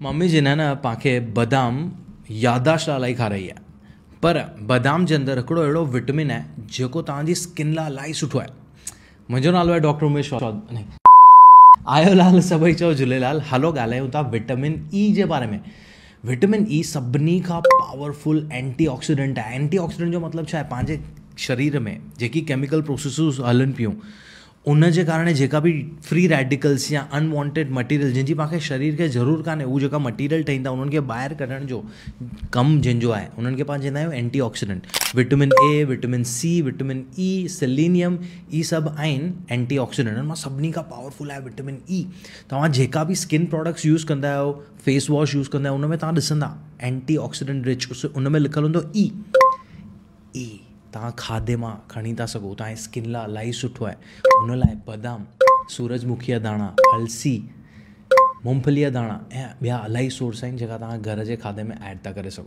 Mummy جن آهي نه پان کي بادام ياداشت لاءِ الاهي کارائي آهي پر بادام جي اندر هڪڙو اهڙو وٽامن آهي جيڪو توهان جي اسڪن لاءِ الاهي سٺو آهي. منهنجو نالو آهي ڊاڪٽر اميش چوڌري. آيو لال سڀئي چئو جهوليلال. هلو ڳالهايون ٿا وٽامن اي جي باري ۾. وٽامن اي سڀني کان پاورفل اينٽي آڪسيڊنٽ آهي. اينٽي آڪسيڊنٽ جو مطلب ڇا آهي؟ پنهنجي شرير ۾ جيڪي ڪيميڪل پروسيسز هلن پيون ان جي ڪارڻ جيڪا به فري ريڊيڪلس يا انوانٽيڊ مٽيريل جنهن جي پاڻ کي شرير کي ضرور ڪانهي اهو جيڪا مٽيريل ٺهندا انهن کي ٻاهر ڪڍڻ جو ڪم جنهن جو آهي انهن کي پاڻ چوندا آهيون antioxidant. Vitamin A, vitamin C, vitamin E, selenium, اي سڀ آهن اينٽي آڪسيڊنٽ. ان مان سڀني کان پاورفل آهي وٽامن اي. توهان جيڪا به اسڪن پراڊڪٽس يوز ڪندا آهيو، فيس واش يوز ڪندا آهيو، ان ۾ توهان ڏسندا اينٽي آڪسيڊنٽ رچ، ان ۾ لکيل هوندو اي. اي توهان کاڌي مان کڻي ٿا سگهو، توهان جي اسڪن لاءِ الاهي سٺو آهي. ان لاءِ بادام، سورج مکي جا داڻا، السي، مونگڦلي جا داڻا ۽ ٻيا الاهي سورس آهن جيڪا توهان گهر جي کاڌي ۾ ايڊ ٿا ڪري سگهو.